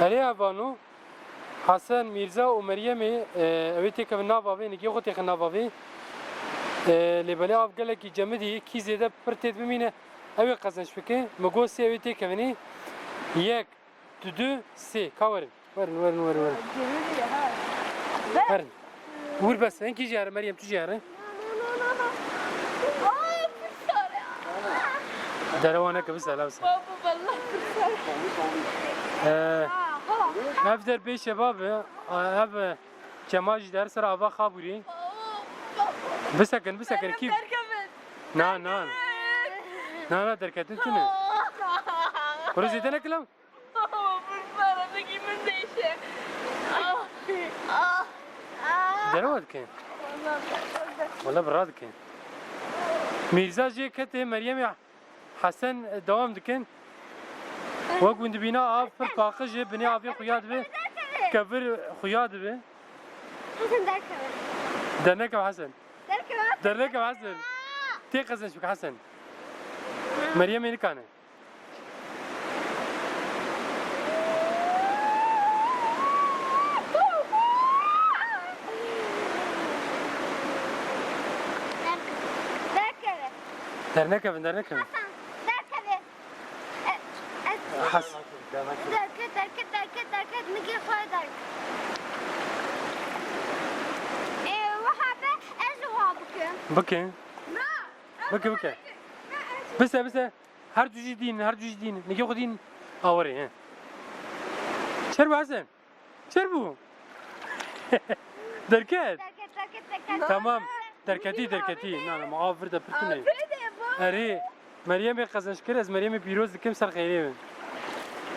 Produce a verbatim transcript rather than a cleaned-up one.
Erê, evano, Hesen, Mîrza û Meryemê, e, ew ê têkevin nav avê, nigê xwe têxin nav avê. E, lê belê av gelekî cemidî, kî zêde pir têt bimîne, ew ê qezenç bike. Min got sê ew ê têkevinê. Yek, du, du, sê. Ka werin. Werin, werin, werin, werin. Werin. Wir bes, enkî jî here, Meryem, tu jî here. Aa, pir sar e. Derewa neke, bise, la bise. Baba, vallahi pir sar e. Ee, Aa, ha. Ev der bê şebab e. Ev, e, Kemal jî der ser ava xabûrî. Aa, baba. Bisekin, bisekin, kî? Derkevin. Na, na. Na, na, derketin tune. Aa. Kuro zêde nekilam? Baba, pir sar e, vekî min değişe. Ah, ah, ah. Derewa dike. Vallahi, Wala bi radike. Mîrza jê kete, Meryemê Hesen dewam dikin. Wek hûn dibîna av pir paqij e, binê avê xuya dibe. Kevir xuya dibe. Hesen derkeve. Dernekev Hesen. Derkeve. Dernekev Hesen. Tê qezenç bike Hesen. Meryemê nikane. Derkeve. Dernekevin, dernekevin. Hasan, derkeve. E, e, Has- Derket, derket, derket, derket, nigê xwe derket. E, wiha be, ez wiha bikim. Bike. Na. Bike, bike. Bise, bise. Her du jî dîn, her du jî dîn. Nigê xwe dîn. Awerê, he. Çer bû Hesen? Çer bû? Derket. Derket, derket, derket. Tamam. Derketî, derketî. Na, na, ma av vir de pirtine. Erê, Meryemê qezenç kir, ez Meryemê pîroz dikim, ser xeyrê bin.